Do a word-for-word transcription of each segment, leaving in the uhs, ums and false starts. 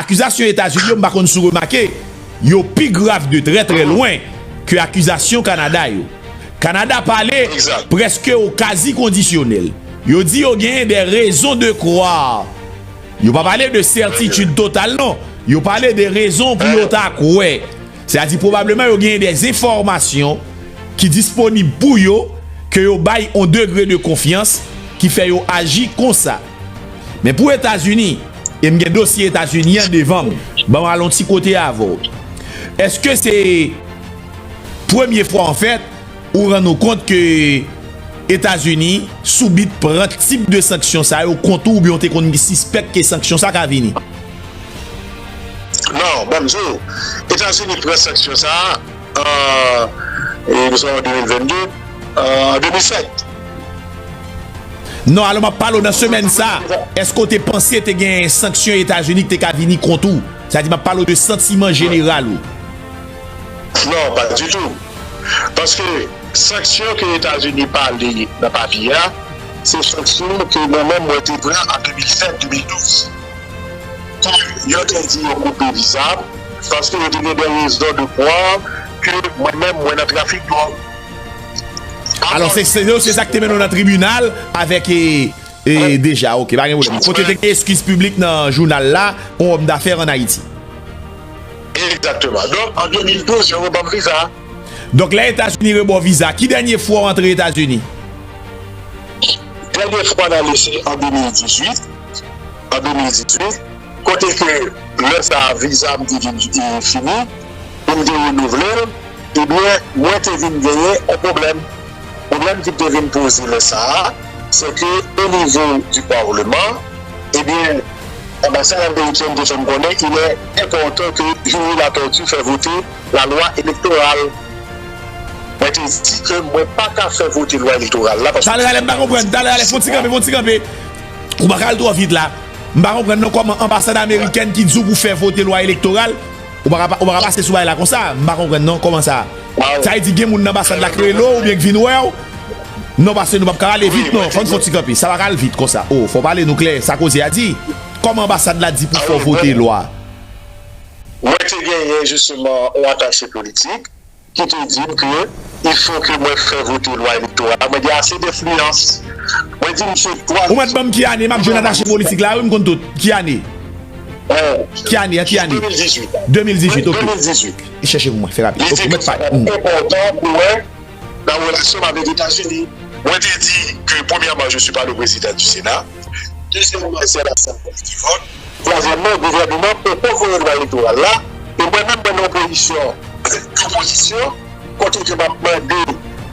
Akizasyon Etazini yo, m pa konn si w remake, yo pi grav de trè, trè lwen ke akizasyon Kanada yo. Kanada pale prèske o kazi kondisyonèl. Yo di yo genyen de rezon de kwar. Yo pa pale de sètitid total, non. Yo pale de rezon pou yo ta kwè. Sètadi, pwobableman, yo genyen de enfòmasyon ki disponib pou yo, ke yo bay on degre de konfyans ki fè yo aji konsa. Men pou Etazini, e m gen dosye Etazini an devan m, ban m al on ti kote avè w. Èske se premye fwa, anfèt, ou rann ou kont ke Etazini soubit pran tip de sanksyon sa yo kont ou, oubyen w te konn sispèk ke sanksyon sa ka vini? Non, ban m di w, Etazini pran sanksyon sa a an, e, nou sot an de mil venn de, an de mil sèt. Non, alò m ap pale w nan semèn sa a, èske w te panse te gen sanksyon Etazini ki te ka vini kont ou? Sa di, m ap pale w de santiman jeneral ou. Non, pa ditou. Paske sanksyon ke Etazini pale nan papye a, se sanksyon ke mwen menm mwen te pran an de mil sèt, de mil douz. Ke yo te di yo koupe viza m, paske yo te gen de rezon de kwar ke mwen menm mwen nan trafik dwòg. Alò, se, se, se sa k te mennen w nan tribinal avèk, e, e, deja, oke, pa gen pwoblèm. Kote te gen eskiz piblik nan jounal la, on òm dafè an Ayiti. Egzakteman. Donk, an de mil douz, yo reban m viza. Donk, lè Etazini reban w viza, ki dènye fwa w antre Etazini? Dènye fwa m ale, se an de mil dizuit. An de mil dizuit, kote ke lè sa a, viza m te vin, e, fini, pou m te renouvle l, ebyen, mwen te vin genyen yon pwoblèm. Pwoblèm ki te vin poze lè sa a, se ke o nivo di pawòlman, ebyen, anbasad amerikyèn te fè m konnen il est important que Youri Latortue fè vote lalwa elektoral. Mwen te di ke mwen pa ka fè vote lwa elektoral la paske... Talè a, m pa konprann. Talè a, fè on ti kanpe, fè on ti kanpe. Ou pa ka al twò vit la. M pa konprann non kòman anbasad amerikèn ki di w pou fè vote lwa elektoral, ou pa ka, ou pa ka pase sou bagay la konsa. M pa konprann non kòman sa. Sa vle di gen moun nan anbasad la k rele w oubyen k vin wè w? Non, paske nou p ap ka ale vit non. Fò n fè on ti kanpe. Sa pa ka al vit konsa. O, fò w pale nou klè. Sa koze a di. Kòman anbasad la di pou fè w vote lwa? Mwen te genyen jisteman yon atache politik ki te di m ke il faut que mwen fè vote lwa elektoral la. Mwen gen ase denfliyans. Mwen di misye twa... Ou mèt ban m ki ane m ap jwenn atache politik la, wi, m konn tout. Ki ane? Ki ane, an ki ane? De mil dizuit. De mil dizuit, oke. De mil dizuit. Chèche pou mwen, fè rapid. Li di ke sa t ap enpòtan pou wè nan relasyon m avèk Etazini. Mwen te di ke, premyèman, je suis pas le président du Sénat. Dezyèmman, c'est l'Assemblée qui vote. Twazyèmman, gouvènman an poko voye lwa elektoral la. E mwen menm, mwen nan yon pozisyon de opozisyon, kote ke m ap mande,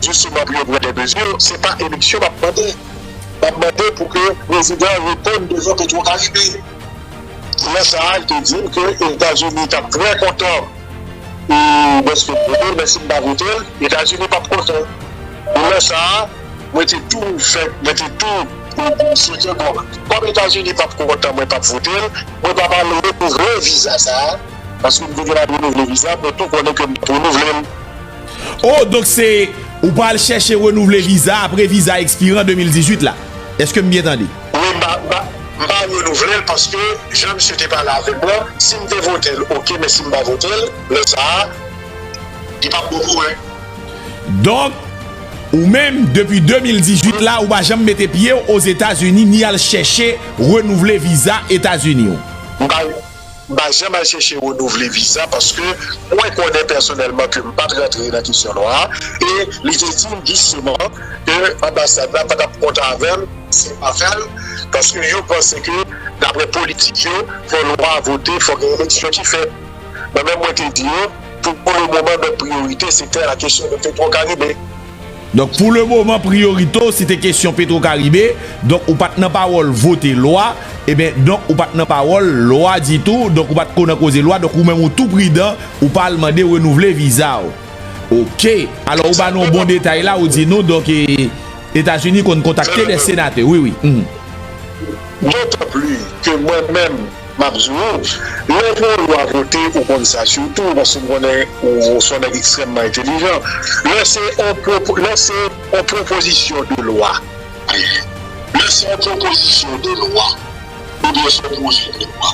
jisteman, pou yo pran de mezi, se pa eleksyon m ap mande. M ap mande pou ke prezidan an reponn devan Petro Caribe. Lè sa a, l te di m ke Etazini t ap trè kontan e dèske m vote l, men si m pa vote l, Etazini p ap kontan. E lè sa a, mwen te tou fè, mwen te tou swete, bon, kòm Etazini p ap kontan, mwen p ap vote l, mwen p ap al renouvle viza sa a, paske m te gentan renouvle viza, mwen tou konnen ke m p ap renouvle l. O, donk se, ou pral chèche renouvle viza apre viza ekspire an de mil dizuit la. Èske m byen tande? Wi, m pa, m pa, m pa renouvle l paske jan misye te pale avè m lan, si m te vote l, oke, men si m pa vote l, lè sa a, li p ap bon pou mwen. Donk, ou menm, depi de mil dizuit la, ou pa janm mete pye w Ozetazini, ni al chèche renouvle viza Etazini w? M pa, m pa janm al chèche renouvle viza paske mwen konnen pèsonèlman ke m pa t rantre nan kesyon lwa a, e li te di m jisteman ke anbasad la pa t ap kontan avè m si m pa fè l, paske yo panse ke, daprè politik yo, fò lwa a vote, fò gen eleksyon ki fèt. Mwen menm, mwen te di yo, pou, pou le moman, nòt priyorite, se te la kesyon de Petro Caribe. Donk, pou le moman, priyorite w, se te kesyon Petro Caribe. Donk, ou pa t nan pawòl vote lwa. Ebyen, donk, ou pa t nan pawòl lwa ditou. Donk, ou pa t ko nan koze lwa. Donk, ou menm, ou tou pridan, ou pa al mande renouvle viza w. Oke. Alò, ou ba nou yon bon detay la, ou di nou, donk, e, Etazini konn kontakte de senatè. Wi, wi. Mhm. Dotan pli ke mwen menm, m ap di w, lè pou yon lwa vote, ou konn sa sitou, paske m konnen ou, ou se yon nèg ekstrèmman entèlijan. Lè se yon pwopo-, lè se yon pwopozisyon de lwa, lè se yon pwopozisyon de lwa, oubyen se yon pwojè de lwa,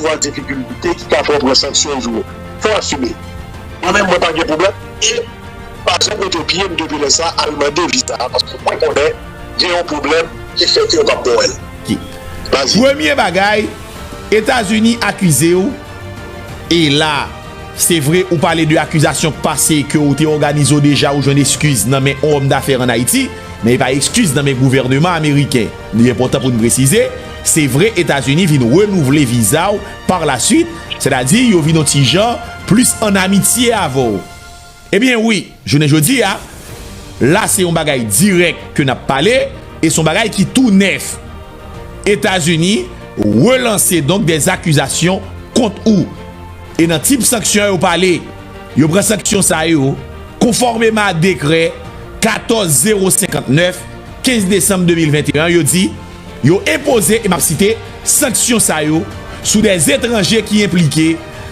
resevwa difikilte ki ka fè w pran sanksyon jou. Fò w asime. Mwen menm, mwen pa gen pwoblèm. E m pa janm mete pye m depi lè sa al mande viza a, paske mwen konnen gen yon pwoblèm ki fè ke yo p ap ba w l. Ki? Vas-y. Premye bagay, Etazini akize w, e la, se vre ou pale de akizasyon k pase ke ou te òganize w deja, ou jwenn eskiz nan men yon òm dafè ann Ayiti, men e pa eskiz nan men gouvèneman ameriken. Li enpòtan pou n presize, se vre Etazini vin renouvle viza w pa la swit, sètadi yo vin yon ti jan plis ann amitye avè w. Ebyen wi, jounen jodi a, la se yon bagay dirèk ke n ap pale, e se yon bagay ki tou nèf. Etazini relanse donk dè akizasyon kont ou. E nan tip sanksyon yo pale, yo pran sanksyon sa yo konfòmeman a dekrè katòz zewo senkantnèf, kenz desanm de mil venteyen, yo di, yo enpoze, e m ap site, sanksyon sa yo sou dè etranje ki enplike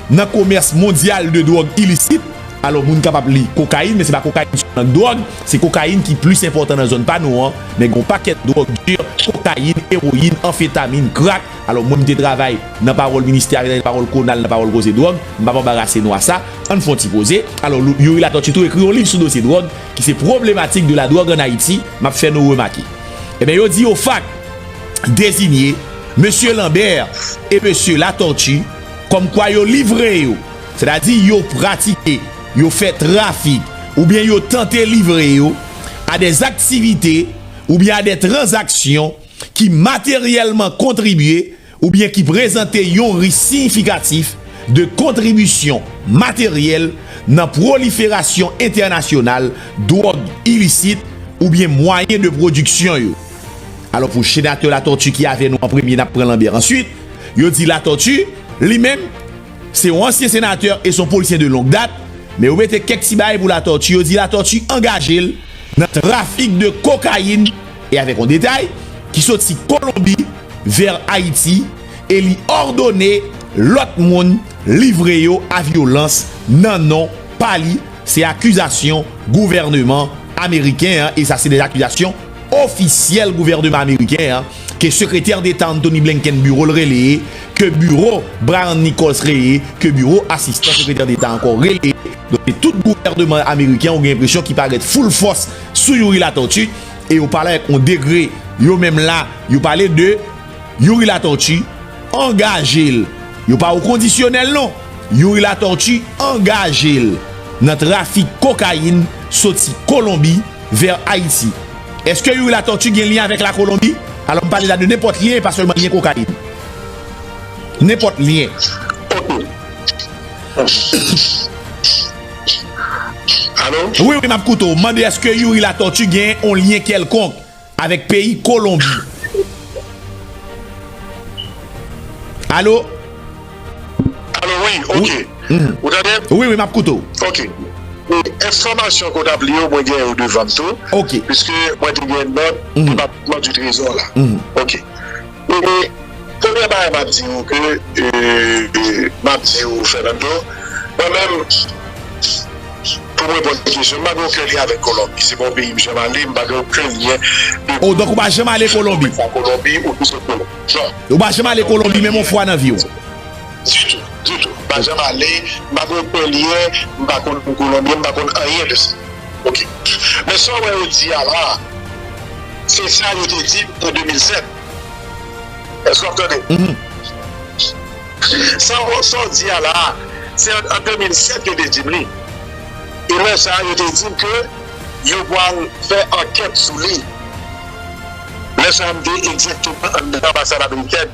nan komès mondyal de dwòg ilisit. Alò, moun kapab li kokayin, men se pa kokayin sèlman k dwòg, se kokayin ki plis enpòtan nan zòn pa nou an, men gen yon pakèt dwòg di, kokayin, ewoyin, anfetamin, krak. Alò, mwen, m te travay nan pawòl ministè a, nan pawòl Konal, nan pawòl koze dwòg, m p ap anbarase nou a sa, ann fè yon ti poze. Alò, Youri Latortue tou ekri yon liv sou dosye dwòg, ki se Problématique de la drogue en Haïti, m ap fè nou remake. Ebyen, yo di OFAC dezinye mesye Lambert e mesye Latortue kòmkwa yo livre yo, sètadi yo pratike, yo fè trafik, oubyen yo tante livre yo a dè aktivite oubyen a dè tranzaksyon ki materyèlman kontribye oubyen ki prezante yon risk siyifikatif de kontribisyon materyèl nan pwoliferasyon entènasyonal dwòg ilisit oubyen mwayen de pwodiksyon yo. Alò, pou senatè Latortue ki avè nou an premye, n ap pran Lambert answit, yo di Latortue, li menm, se yon ansyen senatè e se yon polisyen de long dat, men yo mete kèk ti bagay pou Latortue, yo di Latortue angaje l nan trafik de kokayin, e avèk yon detay, ki soti Kolonbi vè Ayiti, e li òdone lòt moun livre yo a vyolans nan non pa li. Se akizasyon gouvèneman ameriken an, e sa se de akizasyon ofisyèl gouvèneman ameriken an, ke sekretè deta Antony Blinken biwo l rele, ke biwo Brian Nichols rele, ke biwo asistan sekretè deta ankò rele. Donk, se tout gouvèneman ameriken, ou gen enpresyon, ki parèt full fòs sou Youri Latortue, e yo pale avèk yon degre, yo menm la, yo pale de Youri Latortue angaje l. Yo pa o kondisyonèl non. Youri Latortue angaje l nan trafik kokayin soti Kolonbi vè Ayiti. Èske Youri Latortue gen lyen avèk Lakolonbi? Alò, m pale la de nenpòt lyen, e pa sèlman lyen kokayin. Nenpòt lyen. Ok. Alo? Wi, wi, m ap koute w. M mande èske Youri Latortue gen yon lyen kèlkonk avèk peyi Kolonbi. Alo? Alo, wi, ok. Wi. Mhm. Ou tande? Wi, wi, m ap koute w. Ok. E enfòmasyon ke w t ap li yo, mwen gen yo devan m tou. Ok. Piske mwen te gen nòt, mhm, Depatman di Trezò la. Mhm. Ok. E premye bagay m ap di w ke, e, m ap di w, Fernando, mwen menm, pou m reponn kesyon, m pa gen okenn lyen avèk Kolonbi. Se pa yon peyi m janm ale, m pa gen okenn lyen de... O, donk ou pa janm ale Kolonbi? Kolonbi ou ki sot Kolonbi. Non. Ou pa janm ale Kolonbi menm yon fwa nan vi w? Ditou, ditou. M pa janm ale, m pa gen okenn lyen, m pa konn Kolonbyen, m pa konn anyen de sa. Ok. Men sa w wè yo di a la, se sa yo te di m an de mil sèt. Èske w ap tande? Mhm. Sa w sa w di a la, se an, an de mil sèt yo te di m li. E lè sa a, yo te di m ke yo pral fè ankèt sou li. Lè sa a, m te egzakteman anndan anbasad amerikèn.